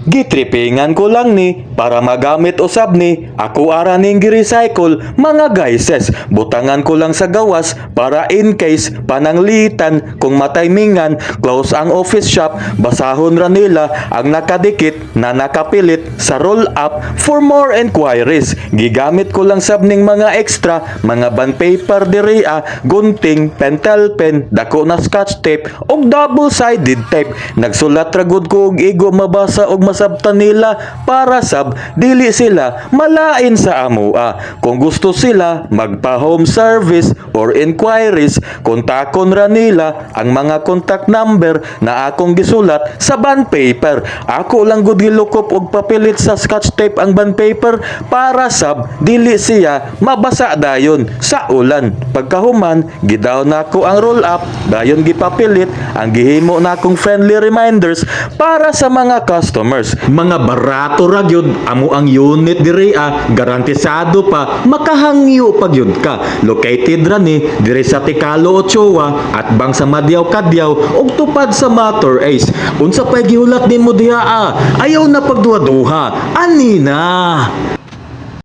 Gitripingan ko lang ni para magamit usab ni. Ako ara ning gi-recycle, mga guyses. Butangan ko lang sa gawas para in case pananglitan kung mataymingan close ang office shop, basahon ra nila ang nakadikit na nakapilit sa roll up for more inquiries. Gigamit ko lang sab ning mga extra, mga bond paper diri ah, gunting, pentel pen, dako na scotch tape ug double-sided tape. Nagsulat ra gud ko og igo mabasa og masabtan nila para sab dili sila malain sa amoa. Kung gusto sila magpa home service or inquiries, kontakon ra nila ang mga contact number na akong gisulat sa bond paper. Ako lang gud gilukop og papilit sa scotch tape ang bond paper para sab dili siya mabasa dayon sa ulan. Pagkahuman, gidaw nako ang roll up, dayon gipapilit ang gihimo nakong friendly reminders para sa mga customers. Mga barato ra gyud amo ang unit diri ah, garantisado pa, makahangyo pa gyud ka. Located ra ni diri sa Tikalo Ochoa at bang sa Madyaw Kadyaw ug tupad sa Motor Ace. Unsa pay gihulat nimo diha ah? Ayaw na pagduha-duha. Ani na.